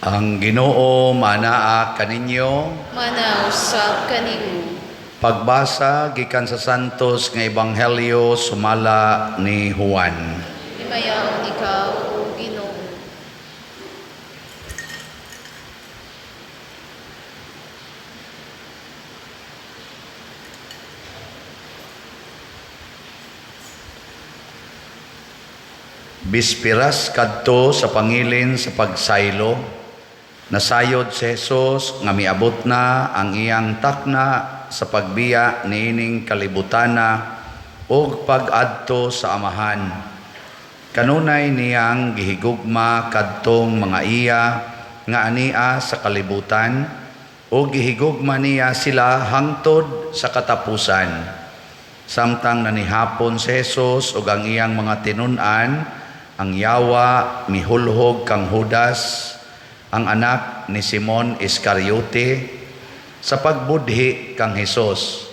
Ang Ginoo manaa kaninyo. Manausap kanimo. Pagbasa gikan sa Santos nga Ebanghelyo sumala ni Juan. Himayaon ikaw, O Ginoo. Bispiras kadto sa pangilin sa pagsaylo, nasayod si Jesus nga miabot na ang iyang takna sa pagbiya niining kalibutana ug pag-adto sa Amahan. Kanunay niyang gihigugma kadtong mga iya nga ania sa kalibutan ug gihigugma niya sila hangtod sa katapusan. Samtang nanihapon si Jesus ug ang iyang mga tinun-an, ang yawa mihulhog kang Judas, ang anak ni Simon Iscariote, sa pagbudhi kang Hesus.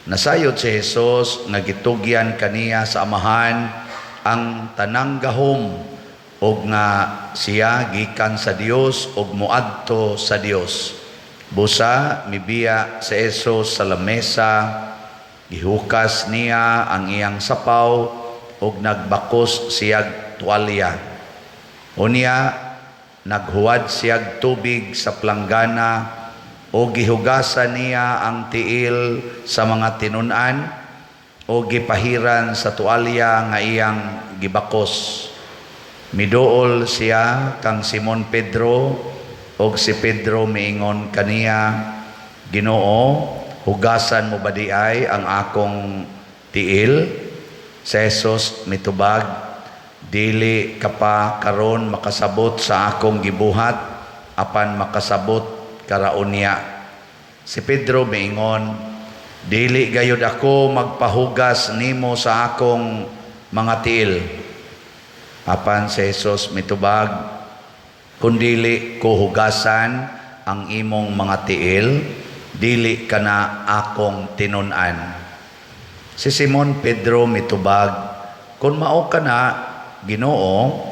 Nasayod si Hesus nga gitugyan kaniya sa Amahan ang tanang gahom ug nga siya gikan sa Dios ug moadto sa Dios. Busa mibiya si Hesus sa lamesa, gihukas niya ang iyang sapaw ug nagbakos siyag tuwalya. Unya naghuwad siyag tubig sa planggana o gihugasan niya ang tiil sa mga tinun-an o gipahiran sa tuwalya nga iyang gibakos. Miduol siya kang Simon Pedro og si Pedro miingon kaniya, "Ginoo, hugasan mo ba di ay ang akong tiil?" Si Jesus mitubag, "Dili ka pa karon makasabot sa akong gibuhat, apan makasabot ka ra unya." Si Pedro miingon, "Dili gayud ako magpahugas nimo sa akong mga tiil." Apan si Jesus mitubag, "Kung dili ko hugasan ang imong mga tiil, dili ka na akong tinun-an." Si Simon Pedro mitubag, "Kung mao ka na, Ginoo,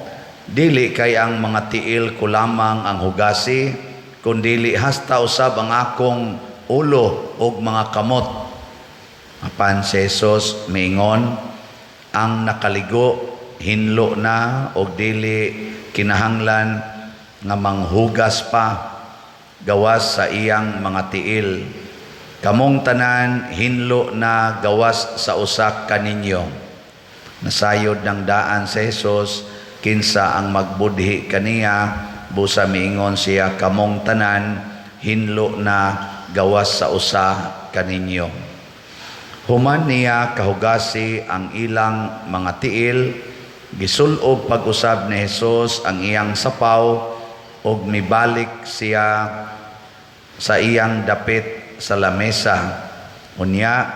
dili kay ang mga tiil ko lamang ang hugasi, kundili hasta usab ang akong ulo ug mga kamot." Apan si Jesus miingon, "Ang nakaligo hinlo na og dili kinahanglan nga manghugas pa gawas sa iyang mga tiil. Kamong tanan hinlo na gawas sa usa kaninyo." Nasayod ng daan si Jesus kinsa ang magbudhi kaniya, busa miingon siya, "Kamong tanan hinlo na gawas sa usa kaninyo." Human niya kahugasi ang ilang mga tiil, gisulob pag-usab ni Jesus ang iyang sapaw ug mibalik siya sa iyang dapit sa lamesa. Unya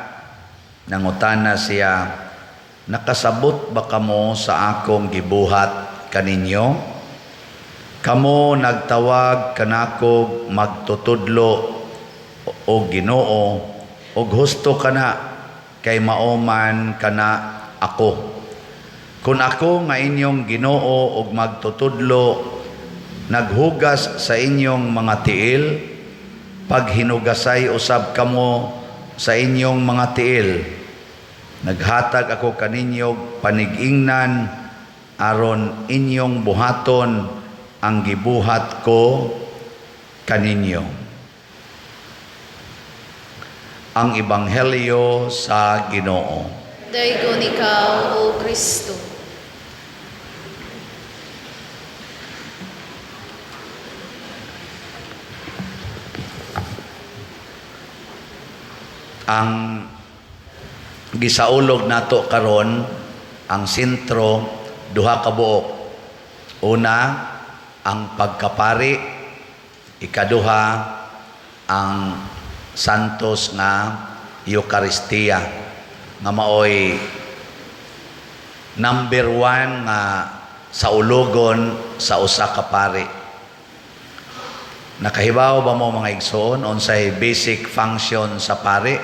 nangutana siya, "Nakasabot ba kamo sa akong gibuhat kaninyo? Kamo nagtawag kanakog magtutudlo o Ginoo, og husto kana kay mao man kana ako. Kung ako nga inyong Ginoo og magtutudlo naghugas sa inyong mga tiil, paghinugasay usab kamo sa inyong mga tiil. Naghatag ako kaninyo panig-ingnan aron inyong buhaton ang gibuhat ko kaninyo." Ang Ebanghelyo sa Ginoo. Daygon ikaw, O Kristo. Ang gisaulog nato karon, ang sentro, duha ka buok. Una, ang pagkapari; ikaduha, ang santos nga Eukaristiya nga maoy number 1 nga saulugon sa usa ka pari. Nakahibaw ba mo, mga igsoon, unsay basic function sa pari?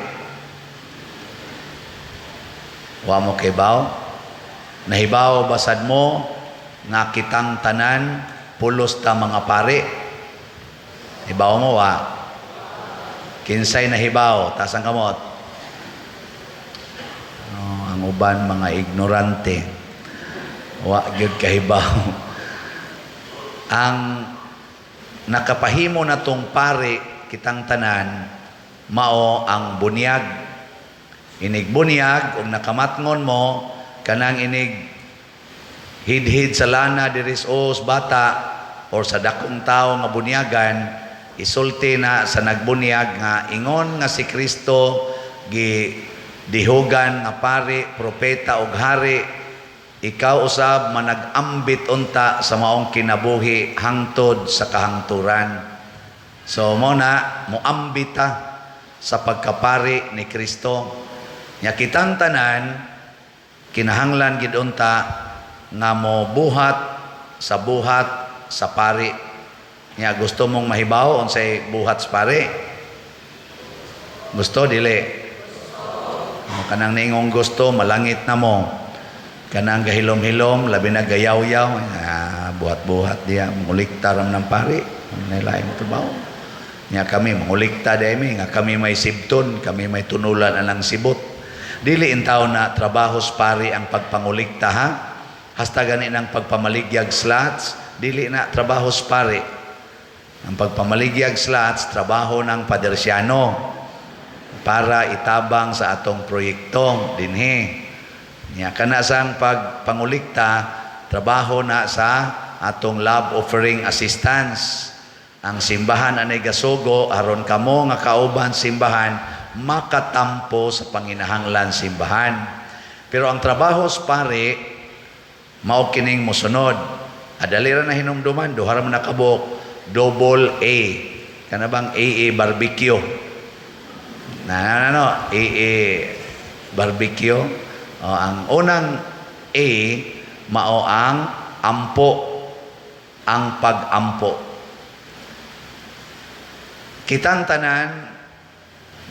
Wa mo kahibaw? Nahibaw basad mo nga kitang tanan pulos ta mga pari? Hibaw mo wa? Kinsay nahibaw? Taas ang kamot. Oh, ang uban mga ignorante. Wa gyud kahibaw. Ang nakapahimo na tong pari kitang tanan mao ang bunyag. Inig bunyag ug nakamatngon mo kanang inig hidhid sa lana diri sa bata or sa dakong tao nga bunyagan, isulti na sa nagbunyag nga ingon nga si Kristo gi dihugan nga pari, propeta ug hari, ikaw usab manag-ambit unta sa maong kinabuhi hangtod sa kahangturan. So mo na moambit ta sa pagkapari ni Kristo. Nya kitang tanan kinahanglan gid unta nga mo buhat sa buhat sa pari. Nya gusto mong mahibaw unsay buhat sa pari? Gusto, dili? O, kanang niingong gusto, malangit na mo. Kanang gahilom-hilom, labi na gayaw-yaw, buhat-buhat diya, mangulikta ram ng pari, nailain mo trabaho. Nya kami, mangulikta diay mi, nga kami may sibton, kami may tunulan anang sibot. Dili intaw na trabaho sa pari ang pagpangulikta, ha? Hasta gani ng pagpamaligyag slots, dili na trabaho sa pari. Ang pagpamaligyag slots, trabaho ng padersyano para itabang sa atong proyekto dinhi. Nya kana sang pagpangulikta, trabaho na sa atong love offering assistance. Ang simbahan anay gasugo aron kamo nga kauban simbahan makatampo sa panginahanglan simbahan. Pero ang trabaho sa pari mao kining mosunod. Adali ra na hinumduman, duha ra man nakabuok, double A. Kana bang AA barbecue? Na ano, AA barbecue. O, ang unang A mao ang ampo, ang pag-ampo. Kitang tanan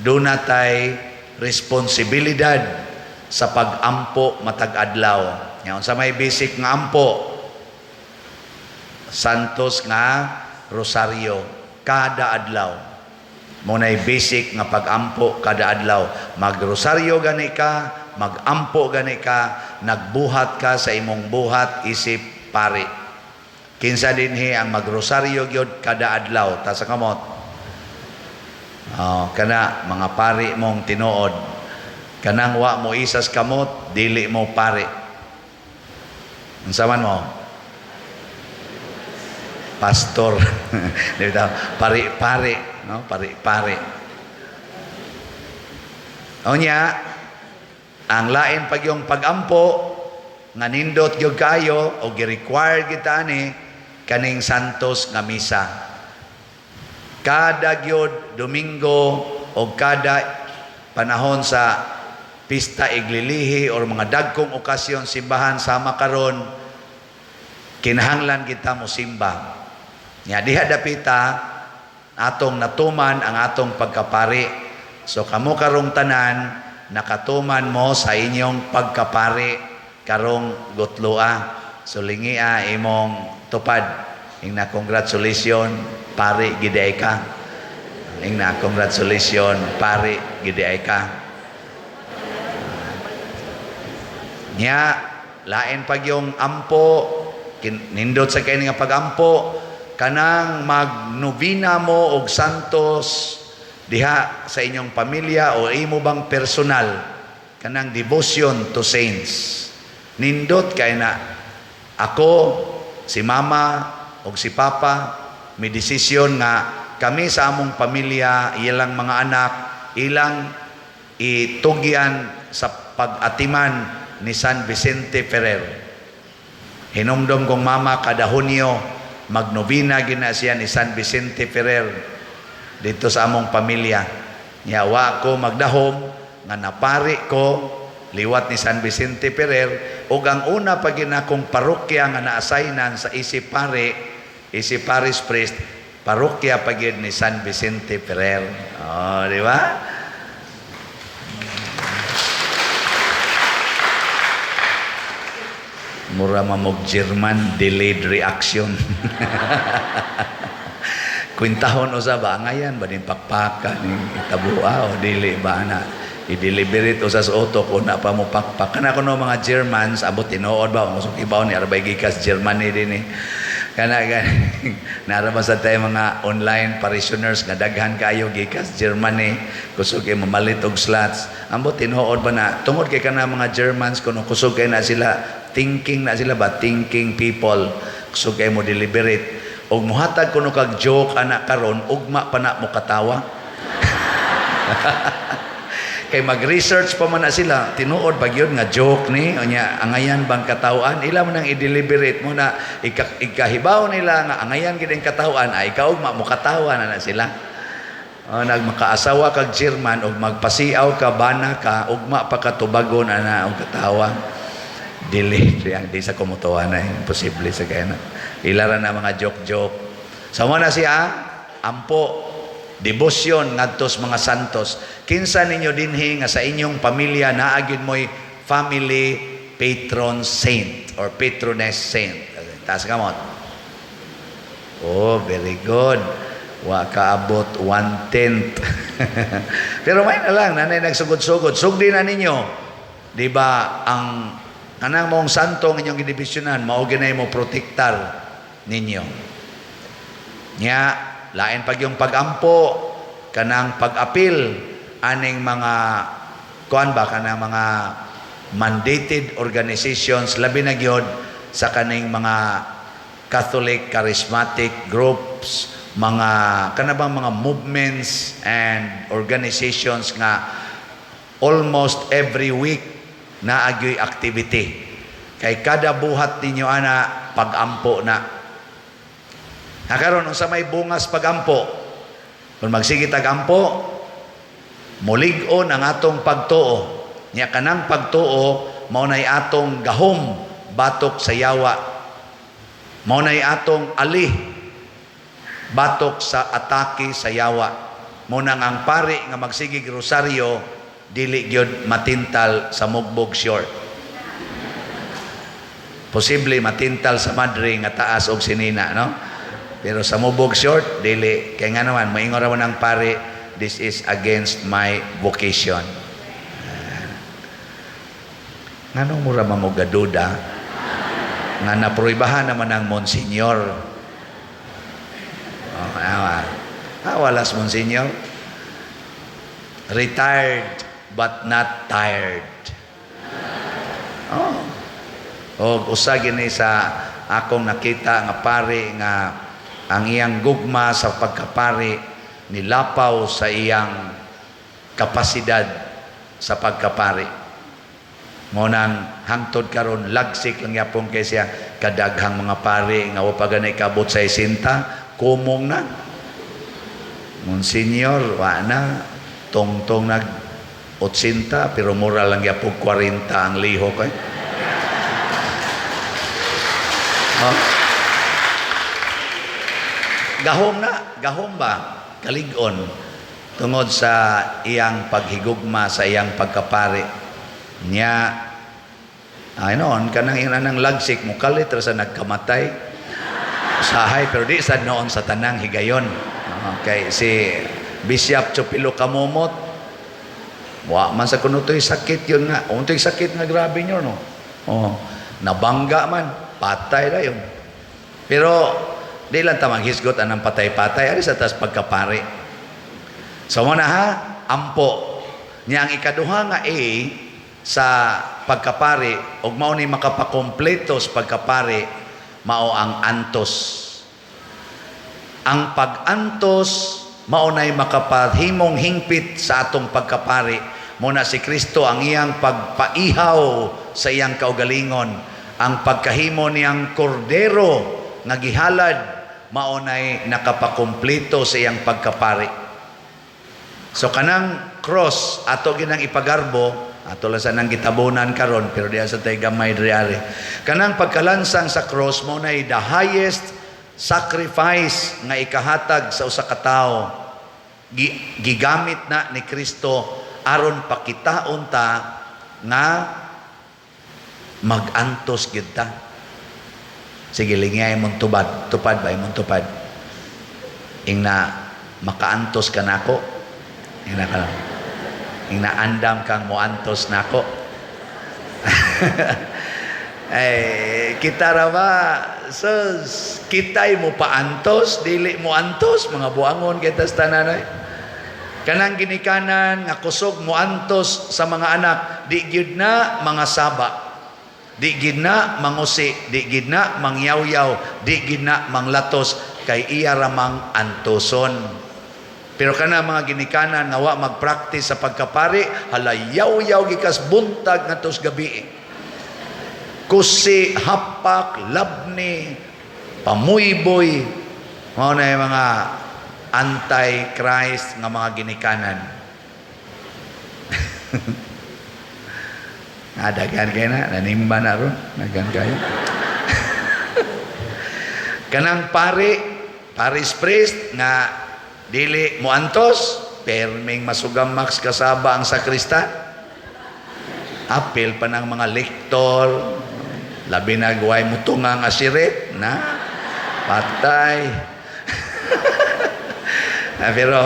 duna tay responsibilidad sa pag-ampo matag adlaw. Nya unsa may basic nga ampo? Santos nga Rosario kada adlaw. Mo nay basic nga pag-ampo kada adlaw. Magrosaryo gani ka, magampo gani ka, nagbuhat ka sa imong buhat isip pari. Kinsa dinhi ang magrosaryo gyud kada adlaw? Ta sa kamot. Oh, kana mga pari mong tinuod. Kanang wa mo isas kamot, dili mo pari. Unsa man mo? Pastor. Di ba? Pari-pari, no? Pari-pari. Unya, ang lain pag yung pag-ampo, nga nindot gyud kayo o gi-require kita ani kaning Santos nga misa. Kada gyud Domingo o kada panahon sa pista iglilihi or mga dagkong okasyon simbahan sama karon, kinahanglan kita mo simba. Nya diha dapita atong natuman ang atong pagkapari. So kamo karong tanan nakatuman mo sa inyong pagkapari karong gutloa. So lingia imong tupad. Ingna congratulations, pari gid ka. Ingna congratulations, pari gid ka. Nya lain pag yung ampo, nindot sa kay nga pagampo, kanang magnobina mo og santos diha sa inyong pamilya o imo bang personal, kanang devotion to saints. Nindot kay na ako, si mama og si papa may desisyon nga kami sa among pamilya, ilang mga anak, ilang itugyan sa pag-atiman ni San Vicente Ferrer. Hinumdom kong mama kada Hunyo magnobina gina siya ni San Vicente Ferrer dito sa among pamilya. Nya wa ko magdahom nga napari ko liwat ni San Vicente Ferrer, ug ang una pa ginakong parokya nga na-assignan sa isip pare, isip parish priest, parokya pa gyud ni San Vicente Ferrer. Oh, di ba? Mura mamog German, delayed reaction. Kwintahon usa ba, angayan ba ning pakpaka ning itabua o dili ba na i-deliberate usa sa utok una pa mo pakpak? Kana kuno mga Germans, abot tinuod ba kung ibaw ni arbay gikas Germany din eh. Kana gani nara ba sa tayo mga online parishioners nga daghan kayo gikas Germany, kusog kay mamalit og slots. Ambot tinuod ba na tungod kay kana mga Germans kuno kusog kay na sila, thinking na sila ba, thinking people, kusog kay mo deliberate og muhatag kuno kag joke ana karon, ugma pa na mo katawa kay mag-research pa man na sila, tinuod ba gyud nga joke ni unya, angayan bang katawhan? Ila mo nang i-deliberate mo na ikahibaw nila nga angayan gid ang katawhan, ay ikaw ugma mo katawa na na sila. Oh, nagmakaasawa kag German og magpasiaw ka, bana ka, ugma pa katubagon ana og katawa. Dili yang di sa kumutuwa na, imposible sa kaya na ilara na mga joke-joke. So mo na siya, ampo, debosyon ngadto sa mga santos. Kinsa ninyo dinhi nga sa inyong pamilya naa gyud mo'y family patron saint or patroness saint? Taas kamot. Oh, very good. Wa kaabot 1/10. Pero may na lang, nanay nagsugod-sugod. Sugdi na ninyo. Di ba, ang kanang mong santo ang inyong gidebosyonan, mao ginay mo protektar ninyo. Nya, lain pag yung pag-ampo, kanang pag-apil, aning mga, kuan ba, kanang mga mandated organizations, labi na gyud sa kaning mga Catholic charismatic groups, mga kanabang mga movements and organizations nga almost every week naa gyoy activity. Kay kada buhat ninyo ana, pag-ampo na. Nakaron unsa may bungas pag-ampo? Kung magsige tag ampo, mulig-on ang atong pagtuo. Nya kanang pagtuo mao nay atong gahom batok sa yawa. Mao nay atong ali batok sa atake sa yawa. Mao nang ang pari nga magsigig rosaryo dili gyud matintal sa mugbog short. Posible matintal sa madre nga taas og sinina, no? Pero sa mubog short, dili. Kaya nga naman, moingon ra man ang pari, "This is against my vocation." Nganong mura man mo gaduda nga naproibahan naman ang monsignor? Oh, awa. Ah, walas monsignor. Retired but not tired. Oh. Og usa gini sa akong nakita nga pari nga ang iyang gugma sa pagkapari nilapaw sa iyang kapasidad sa pagkapari. Mo nang hangtod karon lagsik lang yapon kay siya, kadaghang mga pari nga wa pa ganay kabot sa 60, kumong na. Monsignor, wa na tungtong nag 80 pero mura lang yapon 40 ang lihok eh. Oh. Gahom na, gahom ba? Kalig-on tungod sa iyang paghigugma sa iyang pagkapari. Nya ay noon kanang iyang nang lagsik mo kalit ra sa nagkamatay. Usahay pero di sad noon sa tanang higayon. Okay, si Bishop Chupilo Kamumot wa man sa kuno to'y sakit yun nga. Unto'y sakit nga grabe nyo, no? Oh, nabangga man, patay na yun. Pero di lang ta maghisgot anang patay-patay ari sa tas pagkapari. So mo na ha, ampo. Niya ang ikaduha nga A sa pagkapari ug mao ni makapakompleto sa pagkapari, mao ang antos. Ang pag-antos mao nay makapahimong hingpit sa atong pagkapari. Mo na si Kristo, ang iyang pagpaihaw sa iyang kaugalingon, ang pagkahimo niyang kordero nga gihalad, mao nay nakapakumpleto sa iyang pagkapari. So kanang cross ato ginang ipagarbo, ato lang sa nang gitabunan karon pero diha sa tay gamay diri ari. Kanang pagkalansang sa cross mao nay the highest sacrifice nga ikahatag sa usa ka tawo. Gigamit na ni Kristo aron pakitaon ta nga mag-antos gyud ta. Sige, lingay imong tubad. Tupad ba imong tupad? Ingna makaantos ka nako. Ingna ka. Ingna andam kang moantos nako. Eh, kita ra ba, sus, kitay mo paantos, dili mo antos, mga buangon kita sa tanan ay. Kanang ginikanan nga kusog mo antos sa mga anak, di gyud na mga saba. Di gid na mangusi, di gid na mangyawyaw, di gid na manglatos kay iya ramang antoson. Pero kana mga ginikanan nga wa magpractice sa pagkapari, hala, yaw-yaw gikas buntag ngadto sa gabi. Kusi, hapak, labni, pamuyboy, mao na yung mga anti-Christ nga mga ginikanan. Ah, daghan kayo na, nanimba na ron, daghan kayo. Kanang pari, parish priest nga dili moantos, perming masugamak kasaba ang sakristan. Apil pa ng mga lektor, labi na guway mo tunga nga sirit, na, patay. Ah, pero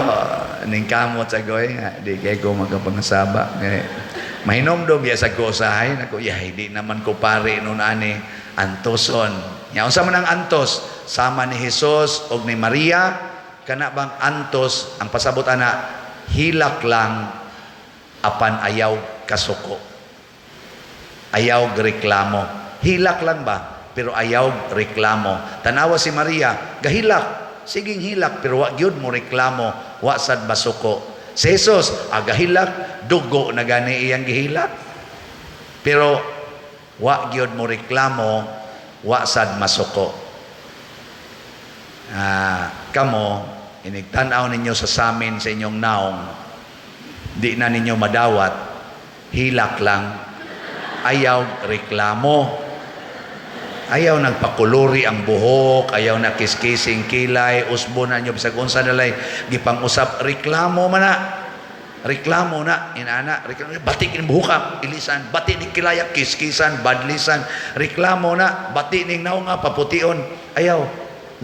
ning kamot sa goy nga di kay ko makapangasaba. Kay mahinomdom ya sa ko usahay nako ya, hindi naman ko pare nun ani antoson. Nya unsa man ang antos? Sama ni Jesus og ni Maria, kana bang antos ang pasabot ana, hilak lang apan ayaw kasuko. Ayaw reklamo. Hilak lang ba? Pero ayaw reklamo. Tanawa si Maria, gahilak. Siging hilak pero wa gyud mo reklamo, wa sad masuko. Si Jesus, agahilak, dugo na gani iyang gihilak. Pero wa gyud mo reklamo, wa sad masuko. Ah, kamo, inigtan-aw ninyo sa samin sa inyong naong, di na ninyo madawat, hilak lang, ayaw reklamo. Ayaw nagpakuluri ang buhok, ayaw na kiskising kilay, usbo na nyo, bisag unsa nalay, gipang-usap, reklamo man na. Reklamo na, inana, reklamo, bati ning buhok, ilisan, bati ning kilaya, kiskisan, badlisan, reklamo na, bati ning naong nga, papution, ayaw.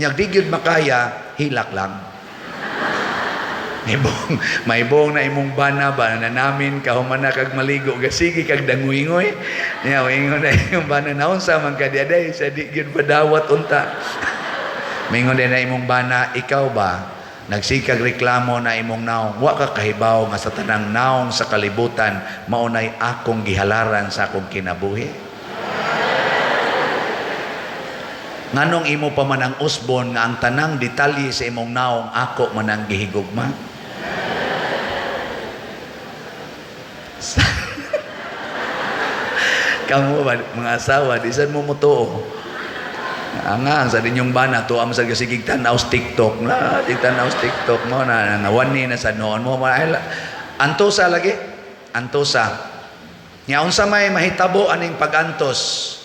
Nyag di gyud makaya, hilak lang. Maibong, maibong na imong bana ba na namin kahuman na kag maligo gasigi kag danguingoy. Nya ingon na imong bana, naunsa man ka diaday sa di gyud padawat unta. Mingon din na imong bana, ikaw ba nagsikag reklamo na imong naong, wa ka kahibaw nga sa tanang naong sa kalibutan maunay akong gihalaran sa akong kinabuhi. Nganong imo pa man ang usbon nga ang tanang detalye sa imong naong ako man ang gihigugma? Kamu ba, mga asawa, di sad mo mutuo. Nga, sa ninyong bana, tuwa mo sa gasigig tanaw sa TikTok. Na, di tanaw sa TikTok mo, na, nawani na sa noon mo. Ay, antosa lagi. Antosa. Nya, unsa may mahitabo aning pag-antos?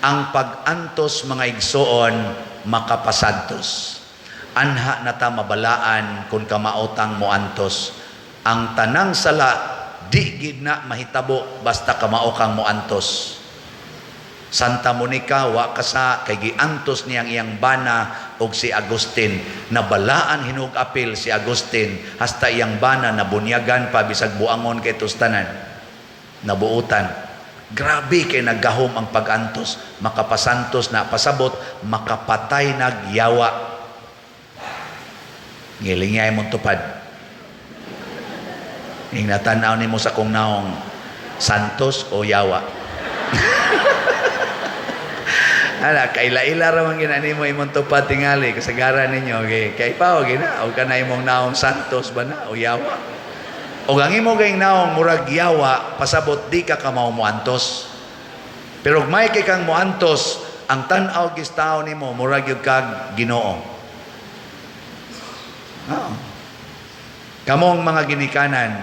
Ang pag-antos, mga igsoon, makapasantos. Anha na ta mabalaan kung kamaotang moantos. Ang tanang sala, di gid na mahitabo basta kamao kang moantos. Santa Monica wa kasa kay giantos niyang iyang bana og si Agustin. Nabalaan hinuog apil si Agustin hasta iyang bana nabunyagan pa bisag buangon kay tustanan. Nabuutan. Grabe kay naggahom ang pag-antos, makapasantos na pasabot, makapatay nagyawa. Ngilingay mong tupad. Ing natanaw nimo sa kong naong, santos o yawa. Ala, kaila-ila ra man gina nimo imong tupad tingali kasagaran ninyo kay kay pa gina o kana imong naong santos ba na o yawa. O ang imo kay naong murag yawa, pasabot di ka kamao moantos. Pero may kay kang moantos, ang tan-aw gistaw nimo murag gyud kag Ginoo. Oh. Kamong mga ginikanan,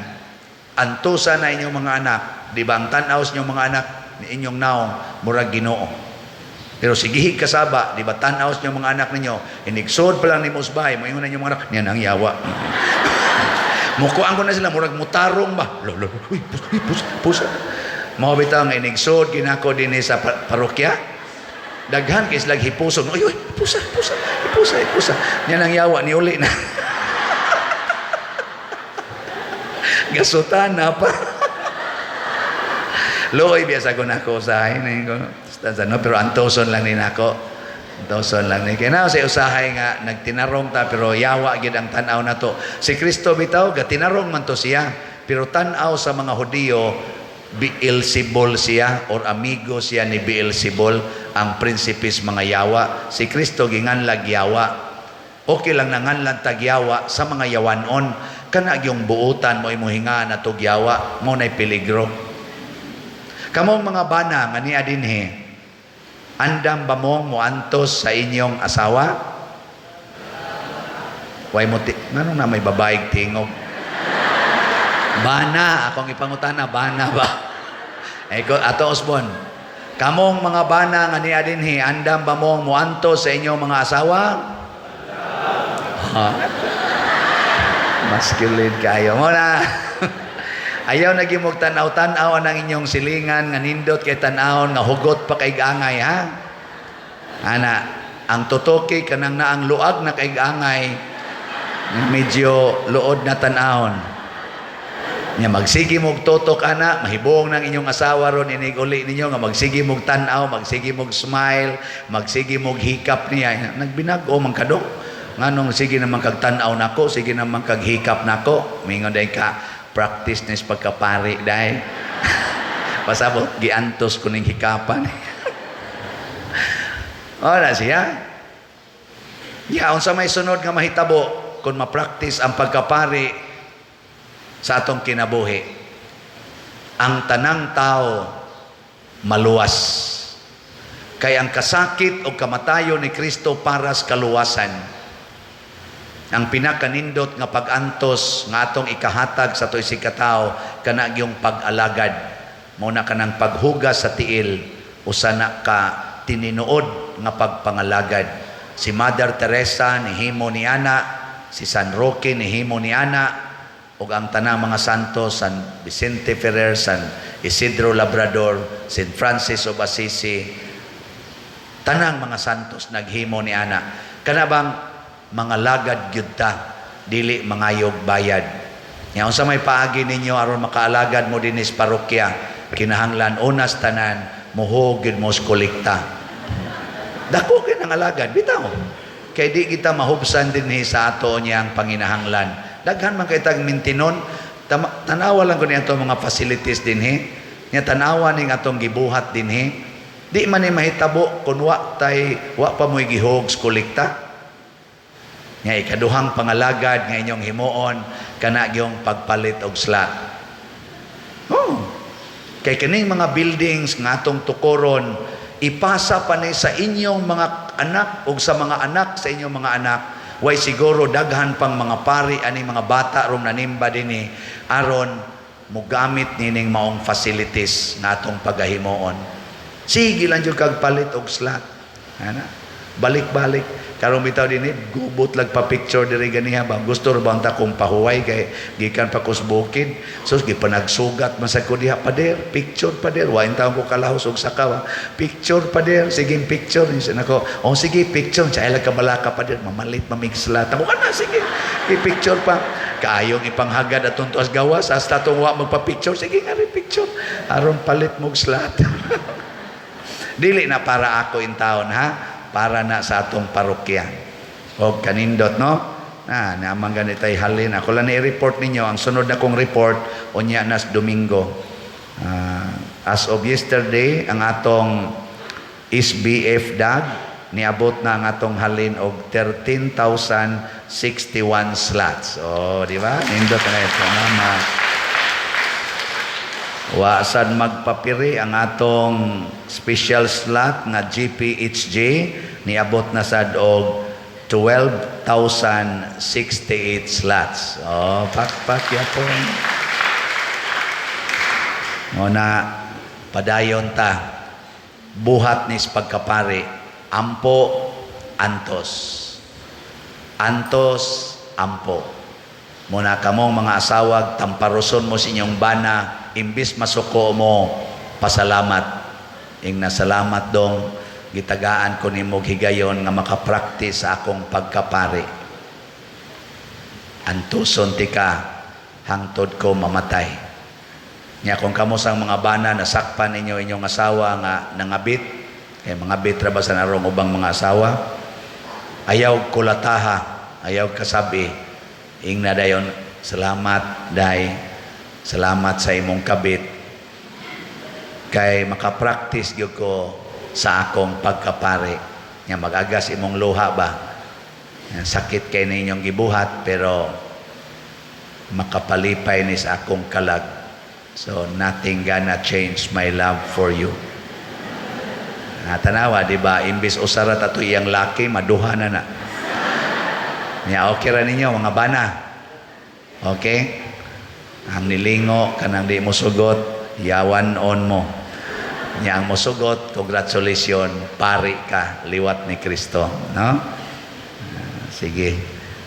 antosa na inyong mga anak, di ba ang tan-aw sa inyong mga anak ni inyong naong murag Ginoo. Pero sigihig kasaba, di ba tan-aw sa inyong mga anak ninyo, inigsod pa lang ni Musbay, moingon na inyong mga anak, niyan ang yawa. Mukuan ko na sila, murag mutarong ba? Lo, lo, uy, pus, uy, pus, pus. Mao bitaw nga inigsod ginako dinhi sa parokya. Daghan kay sila hipuson. Uy, uy, hipusa, hipusa, hipusa, hipusa. Nya nang yawa ni uli na. Gasutan na pa. Luoy biya sa ko nako usahay na no, pero antoson lang ni nako. Antoson lang ni. Kaya na sa usahay nga nagtinarong ta pero yawa gid ang tan-aw nato. Si Kristo bitaw gatinarong man to siya, pero tan-aw sa mga Hudiyo Beelzebul siya or amigo siya ni Beelzebul, ang prinsipis mga yawa. Si Kristo ginganlag yawa. Okay lang nanganlan tag yawa sa mga yawanon. Kana yung buutan mo imuhinga na tog yawa, mo na'y peligro. Kamong mga bana nga niya dinhi, andam ba mong moantos sa inyong asawa? Way mo ti, ngano na may babaeng tingog? Bana, akong ipangutana, bana ba? Eh, ko, Ato Osbon, kamong mga bana nga niya dinhi, andam ba mong moantos sa inyong mga asawa? Ha? Masculine kayo. Mo na. Ayaw na gimog tan-aw-tan-aw ang inyong silingan nga nindot kay tan-awon nga hugot pa kay angay, ha? Ana, ang tutoki kanang naang luag na kay angay, medyo luod na tan-awon. Nya magsige mog tutok ana, mahibong ng inyong asawa ron inig uli ninyo nga magsige mog tan-aw, magsige mog smile, magsige mog hikap niya. Nagbinag-o man kadong. Nganong sige naman kag tan-aw nako, sige naman kag hikap nako. Mingon day ka practice nis pagkapari day. Pasabot giantos ko ning hikapan. Ora siya. Ya, unsa may sunod nga mahitabo kung ma-practice ang pagkapari sa atong kinabuhi? Ang tanang tao maluwas. Kay ang kasakit o kamatayon ni Kristo para sa kaluwasan. Ang pinakanindot nga pag-antos nga atong ikahatag sa ato isig katao kana gyung pag-alagad. Mao na kanang paghugas sa tiil, usa na ka tininuod nga pagpangalagad. Si Mother Teresa nihimo ni ana, si San Roque nihimo ni ana, ug ang tanang mga santo, San Vicente Ferrer, San Isidro Labrador, San Francis of Assisi, tanang mga santos naghimo ni ana. Kana bang mga lagad gyud ta, dili mangayog bayad. Nya unsa may paagi ninyo aron makaalagad mo dinhi sa parokya, kinahanglan unas tanan muhog gyud mo sa kolekta. Dako kay nang alagad bitaw. Kay di kita mahubsan dinhi sa ato niyang panginahanglan. Daghan man kay tag mintinon, tanawa lang ko ni atong mga facilities dinhi. Nya tanawa ning atong gibuhat dinhi. Di man ni mahitabo kun wa tay wa pa mo'y gihog sa kolekta. Nga ikaduhang pangalagad nga inyong himuon kana gyung pagpalit og slot. Oh. Kay kining mga buildings nga atong tukoron, ipasa pa ni sa inyong mga anak ug sa mga anak sa inyong mga anak. Way siguro daghan pang mga pari ani mga bata rong nanimba dinhi aron mogamit nining maong facilities nga atong pagahimuon. Sige lang jud kag palit og slot. Ana, balik-balik. Karon bitaw dinhi gubot lag pa picture diri ganiha ba. Gusto ra ba unta kung pahuway kay gikan pa kus bukid. So gipanagsugat man sad ko diha, pader, picture pader. Wa intawn ko kalahos og sakaw. Picture pader, sige picture ni nako. Oh sige picture, sa ila kabalaka pader, mamalit mamig slot. Ako kana sige, i-picture pa. Kaayong ipanghagad atong tuas gawas hasta atong wa magpa-picture, sige nga rin picture aron palit mog slot. Dili na para ako in taon ha, para na sa atong parokya. Og kanindot no? Na, naman ganit ay halin. Ako lang i-report ninyo ang sunod na kong report unya nas Domingo. As of yesterday, ang atong SBF DAG niabot na ang atong halin og 13,061 slots. Oh, di ba? Nindot na ito, mama. Wa sad magpapiri ang atong special slot nga GPHJ, niabot na sad og 12,068 slots. Oh, pakpak yapon. Mo na padayon ta buhat nis pagkapari, ampo antos. Antos ampo. Muna kamong mga asawag, tamparoson mo sa inyong bana, imbis masuko mo, pasalamat. Ing nasalamat dong, Gitagaan ko nimo higayon nga makapraktis sa akong pagkapari. Antuson tika hangtod ko mamatay. Nya kung kamo sang mga bana, nasakpan ninyo inyong asawa nga nangabit, kay mga bit ra ba sa narong ubang mga asawa, ayaw kulataha, ayaw kasabi, ingna dayon, "Salamat, day, salamat sa imong kabit, kay makapraktis gyud ko sa akong pagkapari." Nya magagas imong luha ba? Sakit kay ninyong gibuhat, pero makapalipay ni sa akong kalag. So nothing gonna change my love for you. Na tanawa, di ba? Imbis usa ra to iyang laki, maduha na na. Nya okay ra ninyo, mga bana. Okay? Ang nilingo kanang di mo sugot, yawan on mo. Nya ang mosugot, congratulations, pari ka, liwat ni Kristo, no? Ah, sige.